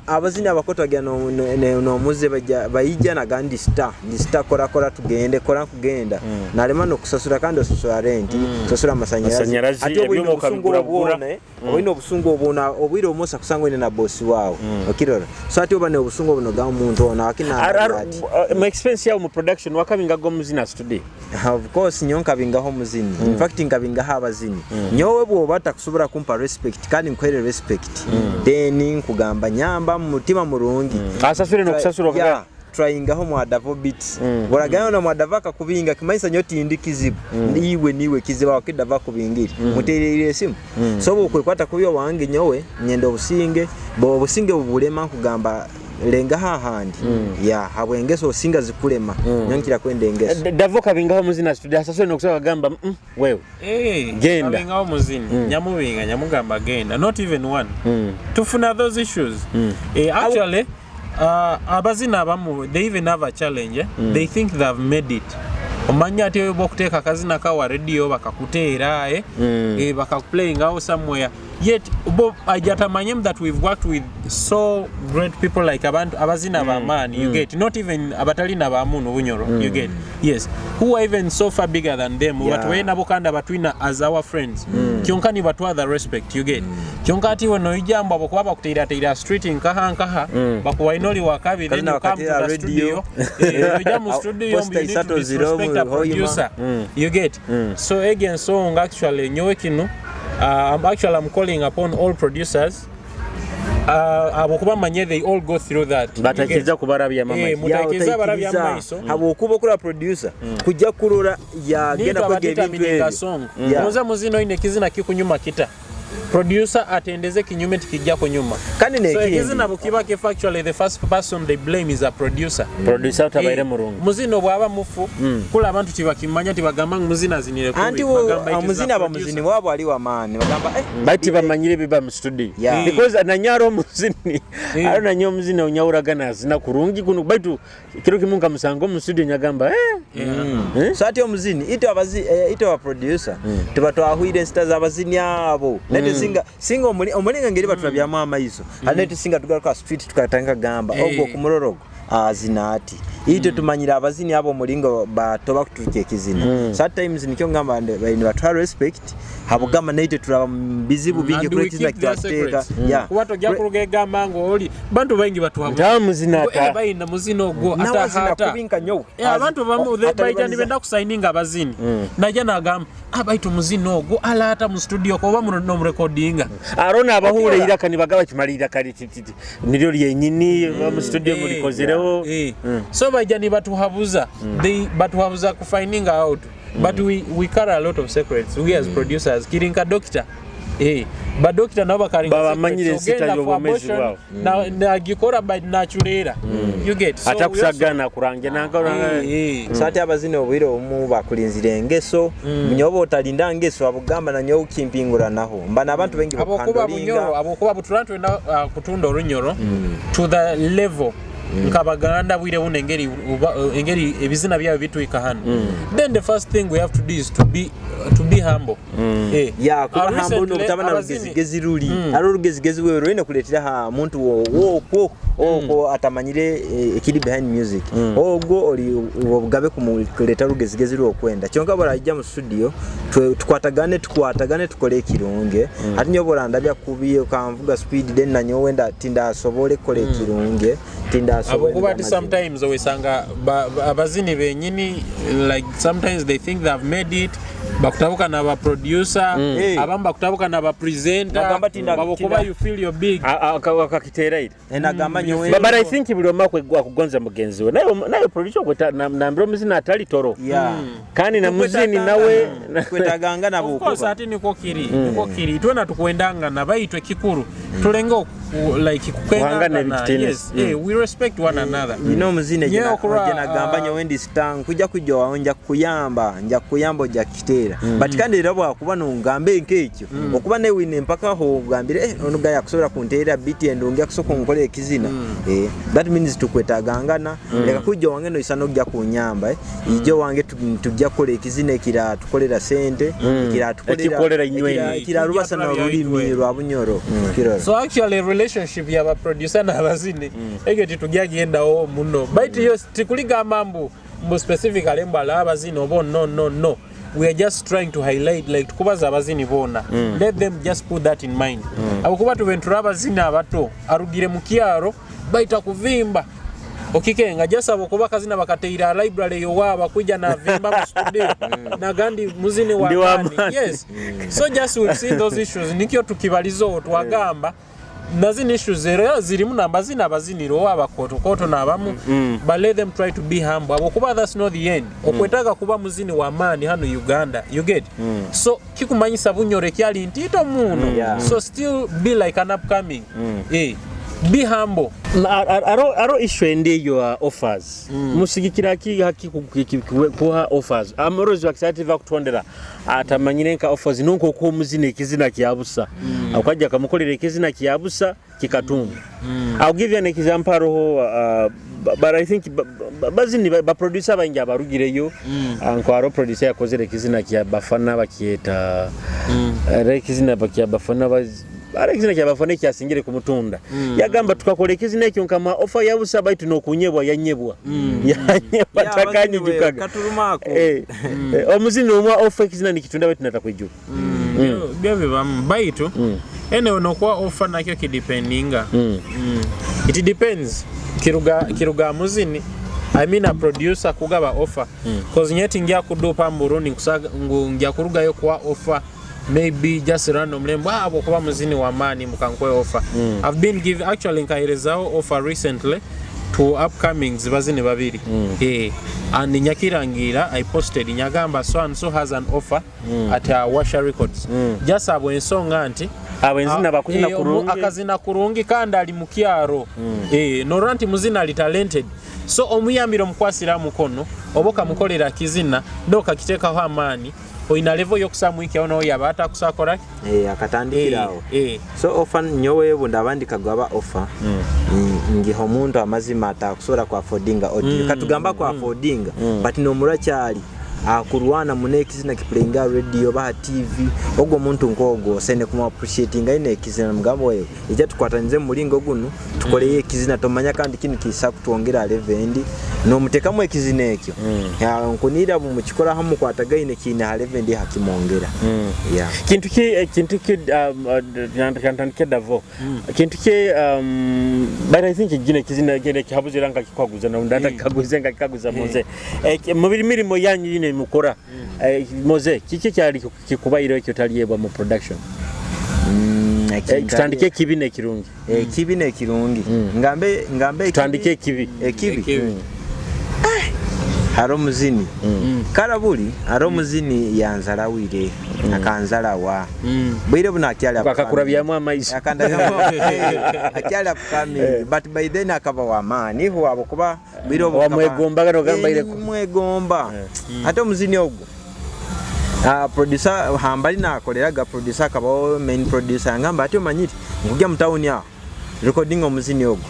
abazini abakoto bagira n'omuze baija naga ndi star, ndi star, kora kora tugende, kora kugenda nalema nokusasura, kandi osasura renti, osasura amasanyarazi. Amasanyarazi, Ate oba oyine ebyuma obusungu okabigura bugura. obwona, oyine obusungu obwona, obwire obumosa kusanga oyine na bosi waawe okirora. So ate oba n'obusungu obuno ga omuntu ono akina ati Mu expense yawe mu production wakabingaga omuzina studio? Of course, nyo nkabingaho omuzini. In fact, nkabingaho abazini. Nyowe bwoba takusobola kumpa respect kandi nkuhere respect, then nkugamba nyamba mu mutima murungi. Asasure nokusasura. Yeah, tryingaho mwadavo beats, boragana na mwadavo akakubinga, kimanyisa nyo tindi kizibu, iwe niwe kizibu akidava kubingiri muterere esimu. So bwokwekwata kubyo wange, nyowe nyenda obusinge, bo obusinge bubulema, nkugamba lenga hahandi ya habwengeso osinga zikulema, nyonkira kwenda engeso. Davo kabingaho omuzina studio, asasure nokusasura, agamba, wewe Eh, Genda. kabingaho muzini, nyamubinga, nyamugamba genda. Not even one tufuna those issues. Actually, abazina abamu, they even have a challenge, eh? They think they've made it. Omanya ati bokuteeka akazina kawa radio bakakuteera, eh? Eh, bakakuplayingawo somewhere, yet bo ajatamanyemu that we've worked with so great people, like abantu abazina bamaani, you get, not even abatalina bamunu Bunyoro, you get, yes, who are even so far bigger than them. Batuwaye nabo kandi abatwina as our friends, kyonka nibatwa the respect, you get. Kyonka ati we noijambo abo kuba bakuteirateira street nkaha nkaha, bakuwaina oli wakabi, then Kazina you come to bakatera the radio. studio. Ojja mu studio, Poster you need to isatu ziro disrespect a mu Hoima. producer, you get. So again, song actually nyowe kino, actually I'm calling upon all producers, abo kuba manye they all go through that. You get? Batakiriza kubarabya Eh, mama. mutakiriza abarabya amaiso. Habwokuba okura producer kujja kurora yagenda kwega ebintu determininga ebyo. song. Yeah. Oza muzino ine kizina kikunyuma kita, producer atendeze kinyume tikijja kunyuma. Kandi So nekindi ekizina bukiba kifa, actually the first person they blame is a producer. Producer utabaire Eh, murungi. muzino bwaba mufu kula abantu tibakimanya, tibagamba ngu muzina azinire kubi. Anti Bagamba it is omuzini a abamuzini producer. waabo ali wamaani bagamba eh, Bati bamanyire biba mu studio. Yeah. Because nanyara omuzini aro nanya omuzini onyawuragana azina kurungi kuno, baitu kiro kimu nkamusanga omu studio nyagamba, eh. Eh? So ati omuzini ite abazi ite aba producer tuba twahwire ensita z'abazini abo, nate singa omulinga ngeri batulabyamu amaiso ate nate singa tugaruka street tukatanga gamba ogwo kumurorogo azina ati ite tumanyira abazini abo omulingo batoba kuturuka ekizina. Sometimes nikyo ngamba nibatwara respect habugamba naite turaba mu bizibu bingi And kuri we ekizina keep their kitwateeka. secrets. Yeah. Kuba tojja kuruga egamba ngu oli bantu baingi batuhabuza. Ntawa muzina ata Bayina muzina ogwo Nawe azina atahata. kubinka nyowe. Eh, abantu bamu baija nibenda kusayininga abazini, najja nagamba, "Ah, baitu muzina ogwo alaata mu studio oba nomurekodinga." Arona abahura iraka nibagaba kimali iraka niryo lyenyini mu studio Eh, mulikozereho. Eh. So baija nibatuhabuza, they batuhabuza ku finding out, but we carry a lot of secrets, we as producers. Kirinka doctor, eh, badokita nabo bakaringa Babamanyire secrets. ensita Ogenda for y'obwomeezi abortion, bwabo. nagikora by naturera, you get. So we also- Atakusagana kurange nanga. Eh, eh. So ate abazini obwire obumu bakulinzira engeso, nyoba otalinda ngeso abugamba nanyowe ukimpinguranaho mba n'abantu baingi Abokuba bakuhandolinga. Bunyoro, abokuba butula twenda kutunda orunyoro to the level nkabaganda bwire buno engeri engeri ebizina byabwe bitwika hano, then the first thing we have to do is to be humble, eh. Ya kuba hambo Recently, n'obutaba na rugezigezi ruli ari orugezigezi wewe rwine kuleetera ha muntu wokwo okwo atamanyire ekiri behind music, ogwo oli obugabe kumuleeta rugezigezi rwokwenda, kyonka borajja mu studio tukwatagane tukole ekirungi. Ate nyowe borandabya kubi okanvuga speed, then nanyowe tindasobole kukola ekirungi, tindasobole. Abokuba ati sometimes owesanga abazini benyini, like sometimes they think they've made it. Bakutabuka n'aba producer, Eh. abamu bakutabuka n'aba presenter. Nagamba Babokuba you feel you're big. Akakiteeraire. Nagamba nyowe But I think buli omu akugonza mugenzi we, naye producer gwe nambira omuzini atali toro. Kandi na muzini nawe kwetaganga Of course, nabokuba ate niko kiri, niko kiri. Twena tukwendangana, baitu ekikuru tulenge like Kuhangana kukwendangana. ebitiinisa. Yes, eh, we respect one another. Nina omuzini Nyewe okurwa, gyenagamba nyowe ndi star, nkujja kujja wawe, nja kukuyamba, nja kukuyamba, ojja kukiteera. But kandi era bwakuba nongambe nk'ekyo, okuba newine mpaka aho ogambire, "Eh, ono guy akusobola kunteera beat endungi, akusobola kunkola ekizina," eh, that means tukwetagangana. Leka kujja wange noisa nojja kunyamba, eh. Ijjo wange tujja kukola ekizina ekira tukolera sente, ekira Ekikolera inyweni. ekira lubasa na lulimi lwa Bunyoro kiroro. So actually relationship yaba producer n'abazini ekyo titujyagendawo muno, baitu yo tikuligamba mbu specifically mbu ala abazini oba no, no, no, we are just trying to highlight, like tukubaza abazini boona, let them just put that in mind, abakuba tubentura abazini abato arugire mu kyaro baita kuvimba okikenga jasaba okuba kazina bakateira library yowaaba kwijja navimba mu studio nagandi muzini wa Ndi wa maani. maani. Yes, so just we've seen those issues, nikyo tukibaliza twagamba nazino issues era zirimu nambazina abazinira owa abakotokoto n'abamu, but let them try to be humble, abakuba that's not the end. Okwetaaga kuba muzini wa maani hano Uganda, you get? So kikumanyisa Bunyoro ekyali ntiito muno. So still be like an upcoming, eh, be humble. Aro issue endi eyo offers, musigikira ki haki kuha offers? Amorozi wakisati kutondera atamanyire nka offers nonko okuha omuzina ekizina kyabusa, akajja kamukolera ekizina kyabusa kikatumba. I'll give you an example aroho, but I think bazini ba producer baingi abarugireyo, nko aro producer yakozere ekizina kya Bafana bakyeta, era ekizina kya Bafana ara ekizina kya Bafana kyasingire kumutunda. Yagamba tukakola ekizina ekyo nkama offer yabusa, baitu nokunyebwa yanyebwa yanyebwa. Yeah, takanyijukaga. Katulumaako. Eh, eh, omuzini omwa offer ekizina nikitunda baitu natakwijuka. Byo bibamu, baitu anyway nokuwa offer nakyo kidependinga. It depends kiruga muzini, I mean a producer kugaba offer, cause nyeti ngia kudupa mu Burundi nkusaga ngu ngia kurugayo kuwa offer maybe just randomly mbu ah kuba muzini wa maani mukankwe offer. I've been give, actually nkaherezaho offer recently to upcomings bazini babiri, eh, and nyakirangira I posted nyagamba so and so has an offer at Washa Records, just abo ensonga nti abo enzina bakuzina eh, kurungi. Akazina kurungi kandi ali mukyaro, eh, norora nti muzina ali talented, so omuyambira omukwasira mukono oba okamukolera kizina nokakiteekaho amaani oyina level yokusamwikyawo nawe yaba atakusakola. Eh, akatandikira awo. Eh. So offer nyowe bwe ndikagaba offer, ngiha omuntu amazima atakusobola ku affordinga audio, katugamba ku affordinga, but nomura kyali akurwana muno ekizina kiplayinga radio baha TV, ogwo omuntu nk'ogwo osene kumu appreciatinga ine ekizina, mugamba wewe ijja tukwatanize mu mulingo guno tukoleyo ekizina, tomanya kandi kinu kisa kutwongera level endi nomutekamu ekizina ekyo. Ya, nkunira bumukikora hamukwatagaine kiine ha level endi hakimwongera, yeah. Kintu ki kintu ki kantandike davo kintu ki, but I think gine kizina gine kihabuzira nga kikwaguza na ndata kikaguze nga kikaguza moze. Eh, mu mirimo yanyu yine mukora, eh, moze kiki kyali kikubairo ekyo taliyebwa mu production? Eh, tutandike ekibi n'ekirungi. Ekibi n'ekirungi, ngambe Tutandike ekibi. Ekibi. Ekibi. Hari omuzini karaburi, hari omuzini yanzarawire akanzarawa bwire buno akyali Akakurabyamu amaizi. Akandabyamu akyali upcoming, but by then akaba wamaani wabo kuba bwire obwo Wamwegombaga n'ogamba Eh, mwegomba ate omuzini ogwo. Ah, producer hambali nakoleraga producer akabawo main producer angamba ati omanyire nkujja mu town aho recording omuzini ogwo,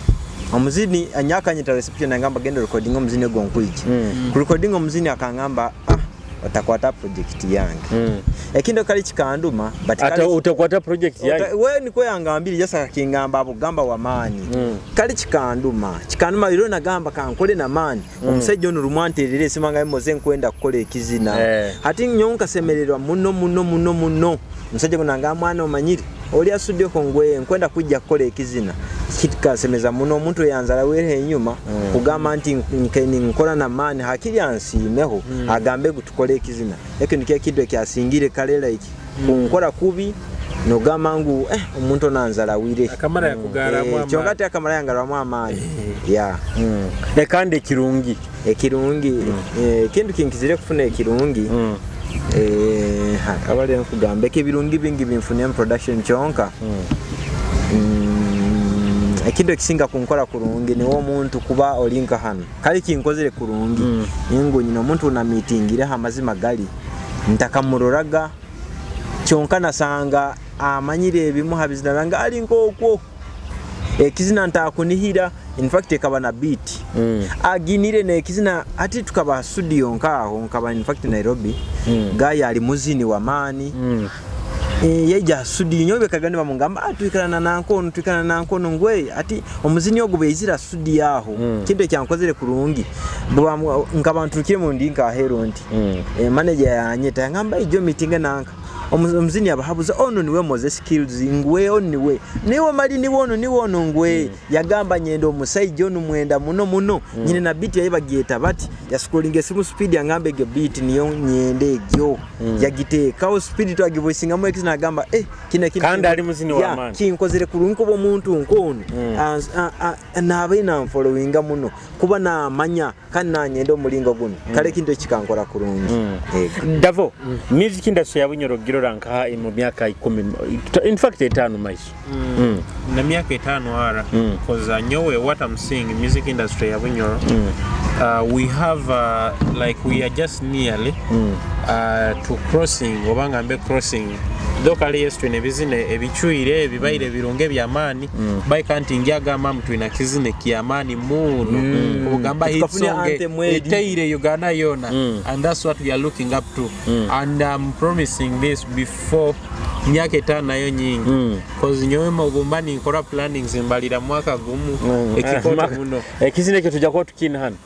omuzini anyakanyita reception angamba genda recording omuzini ogwo nkwije ku recording omuzini, akangamba ah otakwata project yange, ekintu kali kikanduma but ate utakwata project yange. We niko yangambire jasa akingamba abo gamba wamaanyi kali kikanduma kikanduma ero nagamba kankole namaani omusajja ono lumwanterera esimanga moze nkwenda kukola ekizina. Eh. Ati nyo nkasemererwa muno muno muno muno omusajja guno anga mwana omanyire. Oli asudde ko ngwe nkwenda kujja kukola ekizina. Kikasemeza muno omuntu yanzala weere enyuma kugamba nti nkola na maani hakiri ansiimeho agambe ngu tukole ekizina. Ekyo nikyo ekintu ekyasingire kale like kunkola kubi nogamba ngu omuntu ono anzalawire. Akamara yakugaramu Kyonka amaani. ate akamara yangarwamu amaani. Yeah. Kandi ekirungi. Ekirungi, ekintu kinkizire kufuna ekirungi. Abali nkugamba ekibirungi bingi binfune mu production kyonka. Ekintu ekisinga kunkola kurungi niwo omuntu kuba oli nka hano. Kale kinkozere kurungi. Ningu nyina omuntu na meetingire amazima gali ntakamuroraga kyonka nasanga amanyire ebimu ha bizina byange ali nk'okwo. Ekizina ntakunihira, in fact ekaba na beat. Aginire n'ekizina ati tukaba studio nkaho nkaba in fact Nairobi. Guy ali muzini wa maani. Yaija studio nyowe kagani bamugamba twikarana nankono twikarana nankono ngwe ati omuzini ogu beizira studio aho. Kintu ekyankozere kurungi. Nkaba nturukire mu ndi nkahero nti. Manager yanyeta yangamba ijo meeting nanka. Omuzini abahabuza ono niwe Moses Skills ngwe ono niwe niwe mali niwe ono niwe ono ngwe. Yagamba nyenda omusajja ono mwenda muno muno. Nyine na beat yayibagyeta bati yascrolling esimu speed yangamba egyo beat niyo nyende egyo. Yagiteekawo speed twagivoicingamu ekizina agamba kino ekintu Kandi ali muzini wa Yeah, maani. kinkozere kurungi kuba omuntu nk'ono. Naabe nanfollowinga muno kuba namanya kandi nanyenda omulingo guno. Kale ekintu ekikankora kurungi. Ego. Davo, music industry ya Bunyoro girora nkaha mu myaka 10, in fact 5 maiso. Na myaka 5 ara. Because nyowe what I'm seeing in music industry ya Bunyoro, we have like we are just nearly to crossing obanga mbe crossing. Though kale yes twine bizine ebichwire ebibaire birunge by'amaani. Bai kanti njagamba mtu ina kizine ky'amaani muno. Obugamba hit Tukafune song anthem eri. eteire Uganda yona. And that's what we are looking up to. And I'm promising this before myaka 5 nayo nyingi. Cause nyowe mubumba ninkora plannings mbalira mwaka gumu. Ekikoto muno. Ekizina ekyo tujja kuba tukina hano.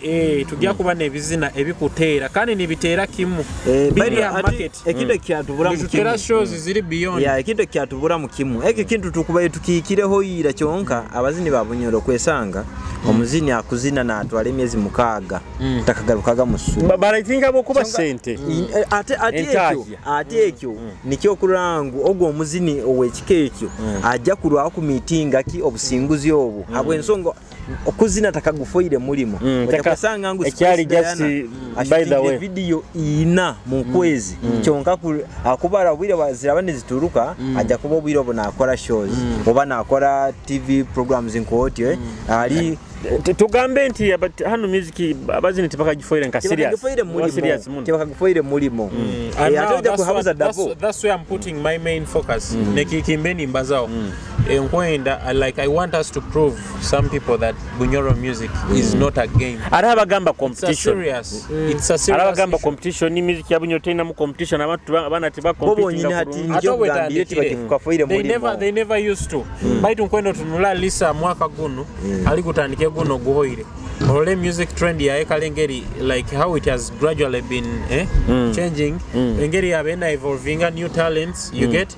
Tujja kuba n'ebizina ebikuteera kandi nibiteera kimu. Biri By ha ati market. Ekintu ekyatubura mu Nituteera kimu. shows ziri beyond. Yeah, ekintu ekyatubura mu kimu. Ekyo kintu tukubaye tukiikireho ira kyonka abazini ba Bunyoro kwesanga omuzini akuzina n'atwala emyezi 6 takagarukaga mu ssuuti. But I think abokuba sente. Ate Entahya. ekyo, ate ekyo nikyo kurangu ogwo omuzini ow'ekika ekyo ajja kulwawo ku miitinga ki obusinguzi obwo. Habw'ensonga okuzina takagufoire mulimo. Ojja kusanga ngu Ekyali Spice just, Diana by the way. ashutinge video 4 mu kwezi. Kyonka akubala obwire ziraba nizituruka, ajja kuba obwire obwo naakora shows oba naakora TV programs nk'otyo, ali Tugambe nti hano music abazini tebakagifoire nka serious. Tebakagifoire Oba mulimo. serious muno. Tebakagifoire mulimo. And Ate now ojja kuhabuza Davo. that's where I'm putting my main focus. Nekikimbeni mbazao. Nkwenda, like I want us to prove some people that Bunyoro music is not a game. Ari abagamba It's a competition. serious. It's a serious Ari abagamba issue. competition ni music ya Bunyoro terinamu competition abantu abaana teba Bo competing bonyini nga hati kulungi. nikyo Ate obwe kugambire tandikire. tibakikafoire They mulimo. never used to. Baitu nkwenda otunula Lisa mwaka guno, ali kutandike guno guhoire. Olole music trend yaye kale engeri like how it has gradually been changing. Engeri yabeena evolving new talents you get,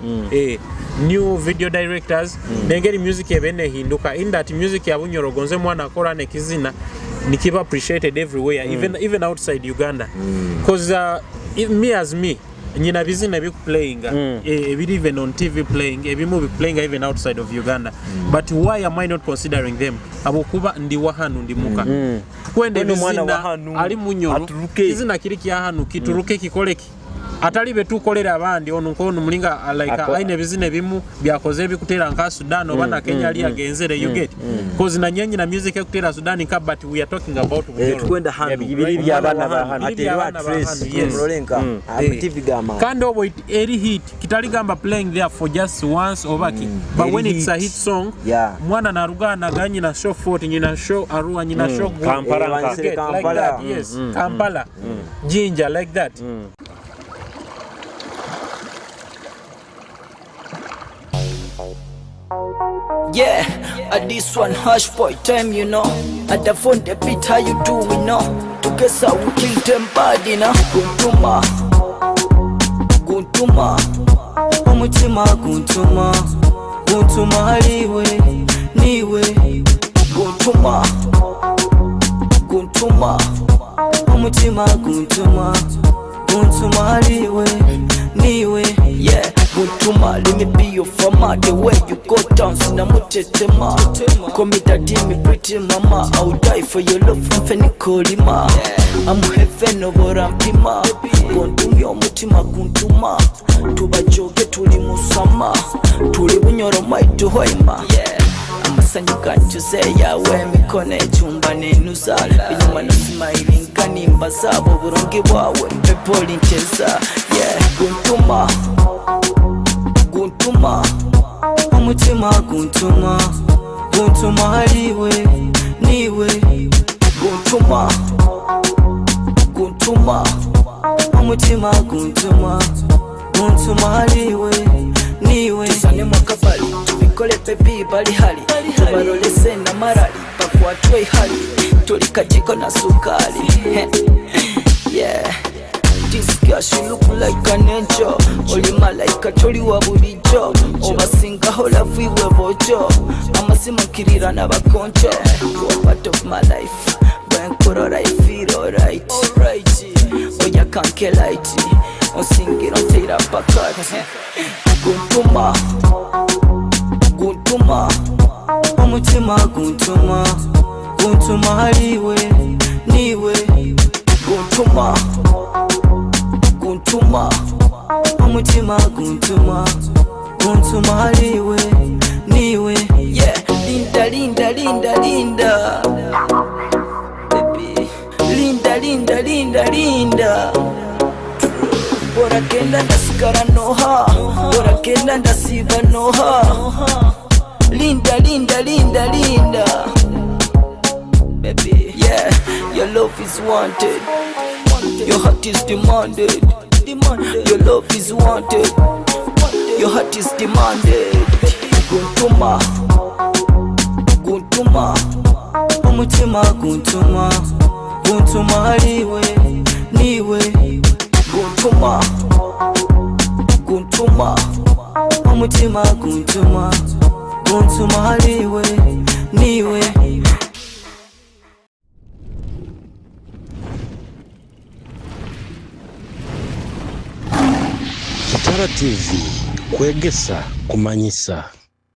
new video directors. Nengeri music yabeena ehinduka in that music ya Bunyoro gonze mwana akora nekizina nikiba appreciated everywhere, even outside Uganda. Because me as me nyina bizina ebikuplayinga, ebiri even on TV playing, ebimu biplayinga even outside of Uganda. But why am I not considering them? Abokuba ndi wa hanu ndi muka. Tukwenda Ono mwana ebizina wa hanu, ali Munyoro, aturuke. kizina kiri kya hanu kituruke kikoleki. Atali betukolera abandi ono nkono mulinga like aine ebizina ebimu byakoze ebikuteera nka Sudan oba na Kenya ali agenzere, you get. Cause na nyenyi na music ekutera Sudan nka, but we are talking about Bunyoro. Tukwenda hanu. Bibiri by'abaana ba hanu. Ate Bibiri era by'abaana ba trace, hanu, yes. tumulole nka, TV gama. Kandi obwo eri hit kitaligamba playing there for just once oba ki. But Eri when it's a hit. hit song, Yeah. mwana naruga naga nyina show Fort, nyina show Arua, nyina show Gulu. Kampala nka. Wansire Get, like Kampala. that, yes. Kampala. Jinja, like that. Yeah, at this one hush boy time, you know. At the phone, the beat, how you do, we know. Together we kill them bad, you know. Guntuma, guntuma, omutima guntuma. Guntuma haliwe niwe. Guntuma, guntuma, umutima guntuma, guntuma haliwe niwe. Yeah, guntuma, let me be your farmer. The way you go down sinamutetema. Call me daddy, me pretty mama. I will die for your love, mfe nikolima. I'm heaven obora mpima. Gontumye omutima guntuma. Tubajoge tuli musama. Tuli bunyoro maitu hoima. Amasanyu ganjuze yawe emikono ejumba nenuza enyuma nosimayiringa nimba zaabo oburungi bwawe mpepoli nteza. Yeah, guntuma, guntuma, umutima guntuma, guntuma haliwe niwe. Guntuma, guntuma, umutima guntuma, guntuma haliwe niwe. Tusane mwakabali tubikole pepi bali hali tubalolese namarali bakwatwe ihali tuli kajiko na sukali. Yeah. This girl, she look like an angel. Oli malaika toli wa bulijjo. Obasingaho love iwe bojo. Amazima nkirira n'abakonjo. You are part of my life. Bwenkurora I feel alright. Oya kanke light. Onsingira onteira pakati. Guntuma, guntuma, umutima guntuma, guntuma haliwe niwe. Guntuma, guntuma, umutima guntuma, guntuma haliwe niwe. Yeah, linda linda linda linda baby, linda linda linda linda. Boragenda ndasigara noha, boragenda ndasiba noha. Linda linda linda linda baby. Yeah, your love is wanted, your heart is demanded. Your love is wanted, your heart is demanded. Guntuma, guntuma, umutima guntuma, guntuma haliwe niwe. Guntuma, guntuma, umutima guntuma, guntuma haliwe niwe. Kitara TV kwegesa kumanyisa.